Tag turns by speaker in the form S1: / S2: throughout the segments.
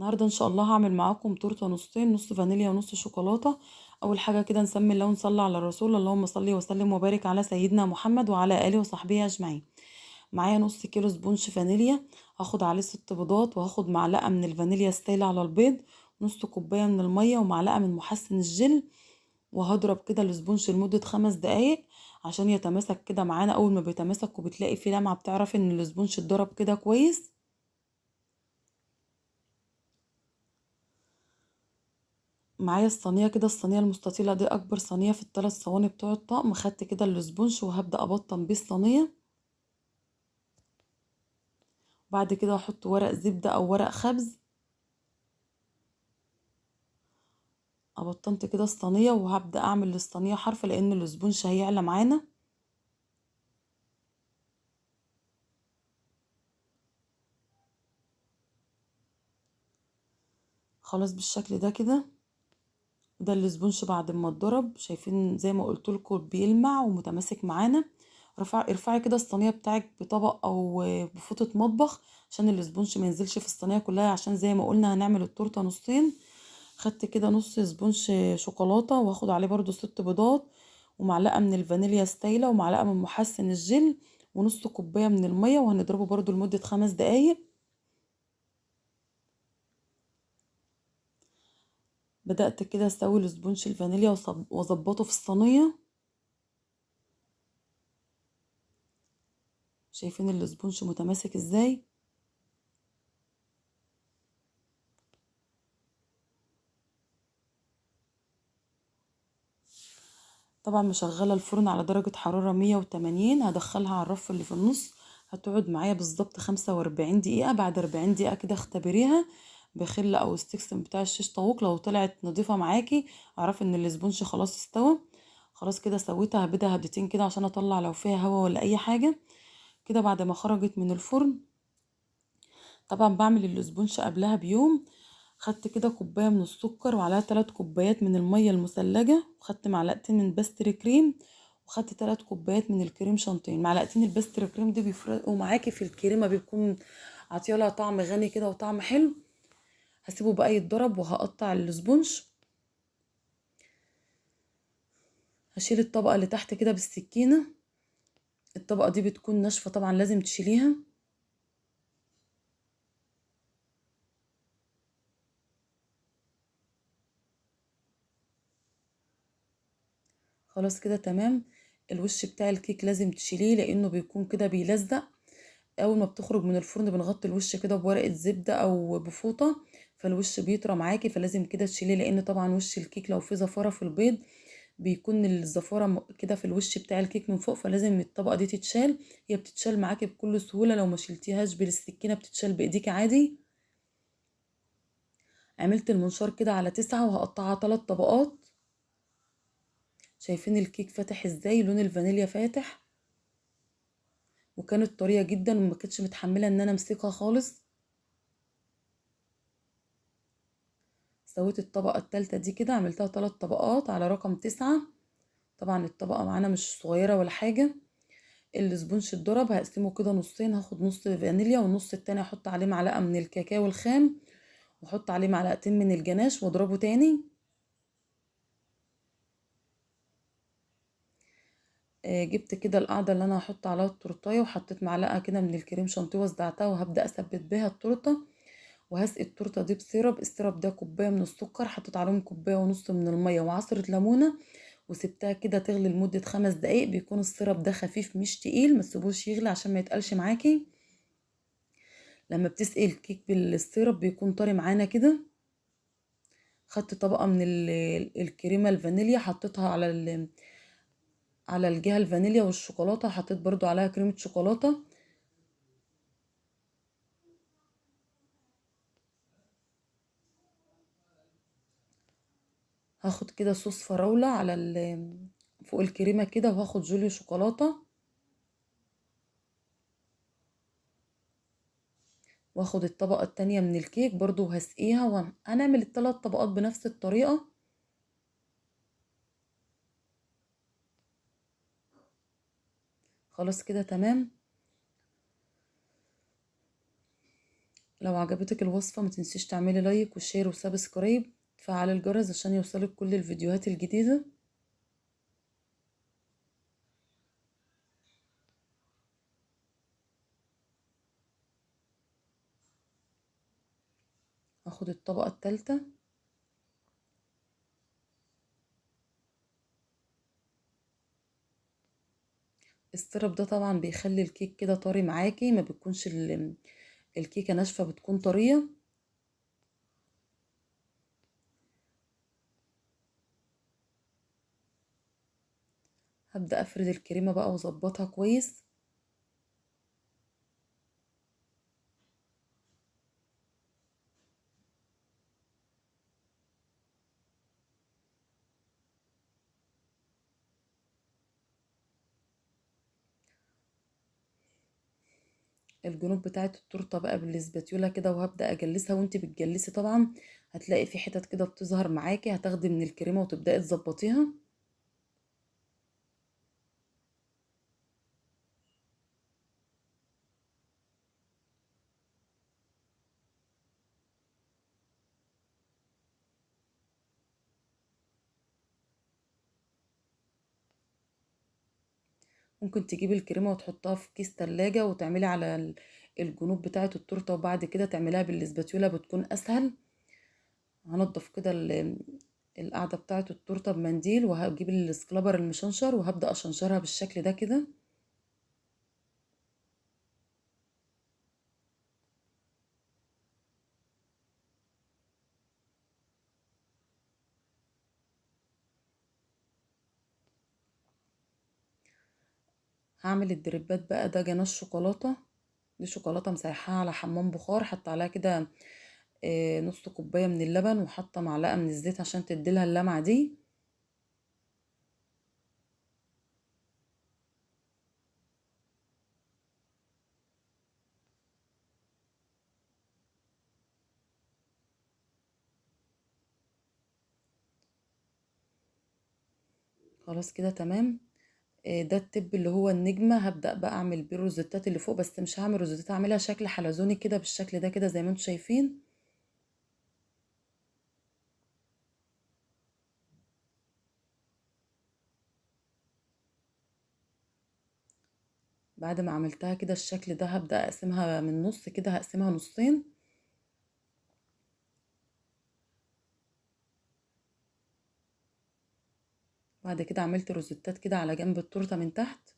S1: النهارده ان شاء الله هعمل معاكم تورته نصين، نص فانيليا ونص شوكولاتة. اول حاجة كده نسمي الله ونصلي على الرسول، اللهم صل وسلم وبارك على سيدنا محمد وعلى اله وصحبه اجمعين. معايا نص كيلو sponge فانيليا، هاخد عليه 6 بيضات، وهاخد معلقه من الفانيليا السايله على البيض، نص كوباية من المية، ومعلقة من محسن الجل، وهضرب كده ال sponge لمدة 5 دقايق عشان يتماسك كده معانا. اول ما بيتماسك وبتلاقي فيه لمعة بتعرف ان ال sponge اتضرب كده كويس. معايا الصينية كده، الصينية المستطيله دي اكبر صينية في الثلاث صواني بتوع الطقم. خدت كده ال sponge وهبدا ابطن بيه الصينية. بعد كده احط ورق زبدة او ورق خبز. ابطنت كده الصينية وهبدا اعمل للصينيه حرف لان ال sponge هيعلى معانا. خلاص بالشكل ده كده. ده ال sponge بعد ما اتضرب، شايفين زي ما قلت لكم بيلمع ومتماسك معانا. ارفعي كده الصينية بتاعك بطبق او بفوطه مطبخ عشان ال sponge ما ينزلش في الصينية كلها، عشان زي ما قلنا هنعمل التورتة نصين. خدت كده نص sponge شوكولاتة وهاخد عليه برده 6 بيضات، ومعلقة من الفانيليا السايله، ومعلقة من محسن الجل، ونص كوباية من المية، وهنضربه برده لمدة 5 دقايق. بدأت كده اسوي ال sponge الفانيليا واظبطه في الصينية. شايفين ال sponge متماسك ازاي؟ طبعا مشغله الفرن على درجه حرارة 180. هدخلها على الرف اللي في النص، هتقعد معايا بالظبط 45 دقيقة. بعد 40 دقيقة كده اختبريها بخله او استكسم بتاع الشيش طاووق، لو طلعت نظيفة معاكي اعرفي ان ال sponge خلاص استوى. خلاص كده سويتها، هبدها هبدتين كده عشان اطلع لو فيها هوا ولا اي حاجة. كده بعد ما خرجت من الفرن، طبعا بعمل ال sponge قبلها بيوم. خدت كده كوباية من السكر وعليها 3 كوبايات من المية المثلجه، وخدت معلقتين من pastry cream، وخدت 3 كوبايات من الكريم شانتيه. معلقتين ال pastry cream دي بيفرقوا معاكي في الكريمة، بيكون عطيالها طعم غني كده وطعم حلو. هسيبه بقى يتضرب وهقطع ال sponge. هشيل الطبقة اللي تحت كده بالسكينة، الطبقة دي بتكون ناشفة طبعا لازم تشيليها. خلاص كده تمام. الوش بتاع الكيك لازم تشيليه لانه بيكون كده بيلزق. اول ما بتخرج من الفرن بنغطي الوش كده بورقه زبدة او بفوطه، فالوش بيطرى معاكي، فلازم كده تشيليه لان طبعا وش الكيك لو فيه زفاره في البيض بيكون الزفاره كده في الوش بتاع الكيك من فوق، فلازم الطبقة دي تتشال. هي بتتشال معاكي بكل سهولة، لو ما شلتيهاش بالسكينة بتتشال بايديكي عادي. عملت المنشار كده على 9 وهقطعها 3 طبقات. شايفين الكيك فاتح ازاي؟ لون الفانيليا فاتح، وكانت طرية جدا وما كانتش متحملة ان انا امسكها خالص. سويت الطبقة الثالثة دي كده، عملتها 3 طبقات على رقم 9. طبعا الطبقة معانا مش صغيرة ولا حاجة. ال sponge اتضرب هقسمه كده نصين، هاخد نص فانيليا والنص التاني احط عليه معلقه من الكاكاو الخام، واحط عليه معلقتين من الجناش واضربه تاني. جبت كده القاعدة اللي انا هحط عليها التورتايه، وحطيت معلقه كده من الكريم شانتيه وزعتها، وهبدا اثبت بيها التورتة. وهسقي التورتة دي ب syrup. ال syrup ده كوباية من السكر، حطيت عليهم 1.5 كوباية من المية وعصره ليمونه، وسبتها كده تغلي لمدة 5 دقايق. بيكون ال syrup ده خفيف مش تقيل، ما تسيبوش يغلي عشان ما يتقلش معاكي. لما بتسقي الكيك بال syrup بيكون طري معانا كده. خدت طبقه من الكريمة الفانيليا حطيتها على الجهة الفانيليا والشوكولاته، حطيت برضو عليها كريمة شوكولاتة. هاخد كده صوص فراوله على فوق الكريمة كده، وهاخد جوليو شوكولاتة، واخد الطبقة التانية من الكيك برضو وهسقيها. وهنعمل ال3 طبقات بنفس الطريقة. خلاص كده تمام. لو عجبتك الوصفة ما تنسيش تعملي like و share و subscribe، تفعلي الجرس عشان يوصلك كل الفيديوهات الجديدة. هاخد الطبقة الثالثة. ال syrup ده طبعا بيخلي الكيك كده طري معاكي، ما بتكونش الكيكة ناشفة، بتكون طرية. هبدأ افرد الكريمة بقى واظبطها كويس. الجنوب بتاعت التورتة بقى بالاسباتيولا كده، وهبدا اجلسها. وانت بتجلسي طبعا هتلاقي في حتت كده بتظهر معاكي، هتاخدي من الكريمة وتبداي تظبطيها. ممكن تجيبي الكريمة وتحطها في كيس تلاجة وتعملي على الجنوب بتاعه التورتة، وبعد كده تعمليها بالاسباتيولا بتكون اسهل. هنضف كده القاعدة بتاعه التورتة بمنديل، وهجيب السكلابر المشنشر وهبدا اشنشرها بالشكل ده كده. هعمل الدريبات بقى. ده جناش شوكولاتة، دي شوكولاتة مسيحاها على حمام بخار، حاطه عليها كده نص كوباية من اللبن، وحاطه معلقه من الزيت عشان تديلها اللمعة دي. خلاص كده تمام. ده ال tip اللي هو النجمة، هبدأ بقى اعمل بيه الروزتات اللي فوق، بس مش هعمل روزتات، هعملها شكل حلزوني كده بالشكل ده كده زي ما انتم شايفين. بعد ما عملتها كده الشكل ده هبدأ اقسمها من النص كده، هقسمها نصين. بعد كده عملت روزتات كده على جنب التورتة من تحت.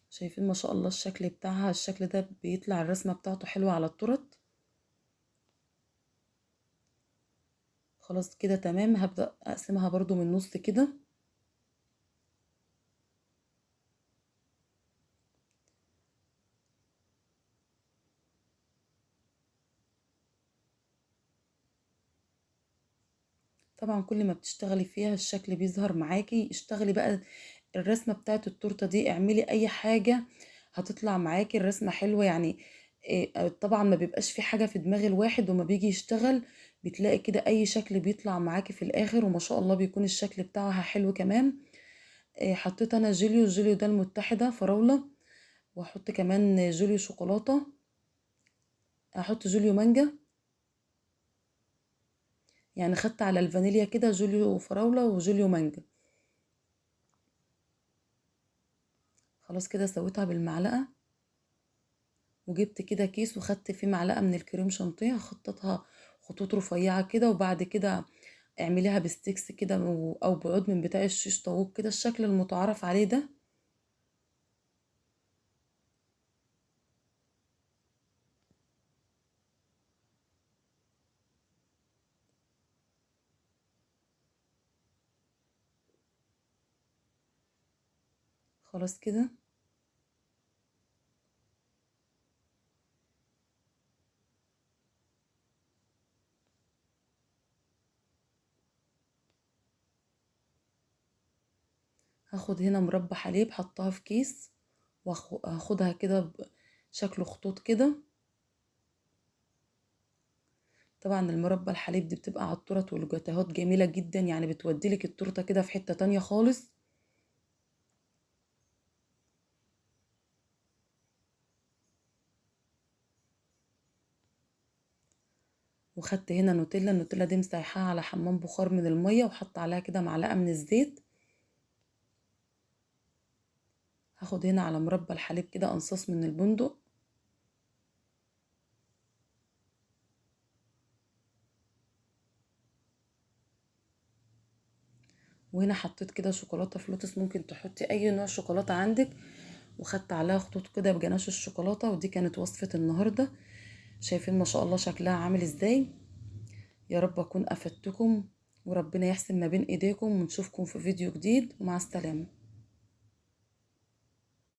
S1: شايفين ما شاء الله الشكل بتاعها، الشكل ده بيطلع الرسمة بتاعته حلوة على التورت. خلاص كده تمام. هبدأ اقسمها برضو من النص كده. طبعا كل ما بتشتغلي فيها الشكل بيظهر معاكي. اشتغلي بقى الرسمة بتاعت التورتة دي، اعملي اي حاجة هتطلع معاكي الرسمة حلوة. يعني طبعا ما بيبقاش في حاجة في دماغ الواحد وما بيجي يشتغل بتلاقي كده اي شكل بيطلع معاكي في الاخر، وما شاء الله بيكون الشكل بتاعها حلو كمان. حطيت انا جيليو، الجيليو ده المتحدة فراوله، واحط كمان جيليو شوكولاتة، احط جيليو مانجا، يعني خدت على الفانيليا كده جوليو فراولة وجوليو مانجا. خلاص كده سويتها بالمعلقة، وجبت كده كيس وخدت فيه معلقة من الكريم شانتيه، خططها خطوط رفيعة كده، وبعد كده اعمليها ب sticks كده او بعود من بتاع الشيش طاووق كده، الشكل المتعارف عليه ده. خلاص كده هاخد هنا مربى حليب، حطها في كيس وهاخدها كده بشكل خطوط كده. طبعا المربى الحليب دي بتبقى على التورت والجاتوهات جميلة جدا، يعني بتوديلك التورتة كده في حتة تانية خالص. وخدت هنا نوتيلا، النوتيلا دي مسيحاها على حمام بخار من المية، وحط عليها كده معلقه من الزيت. هاخد هنا على مربى الحليب كده انصاص من البندق. وهنا حطيت كده شوكولاتة فلوتس، ممكن تحطي اي نوع شوكولاتة عندك، وخدت عليها خطوط كده بجناش الشوكولاتة. ودي كانت وصفه النهارده. شايفين ما شاء الله شكلها عامل ازاي؟ يا رب اكون افدتكم، وربنا يحسن ما بين ايديكم، ونشوفكم في فيديو جديد، ومع السلامة.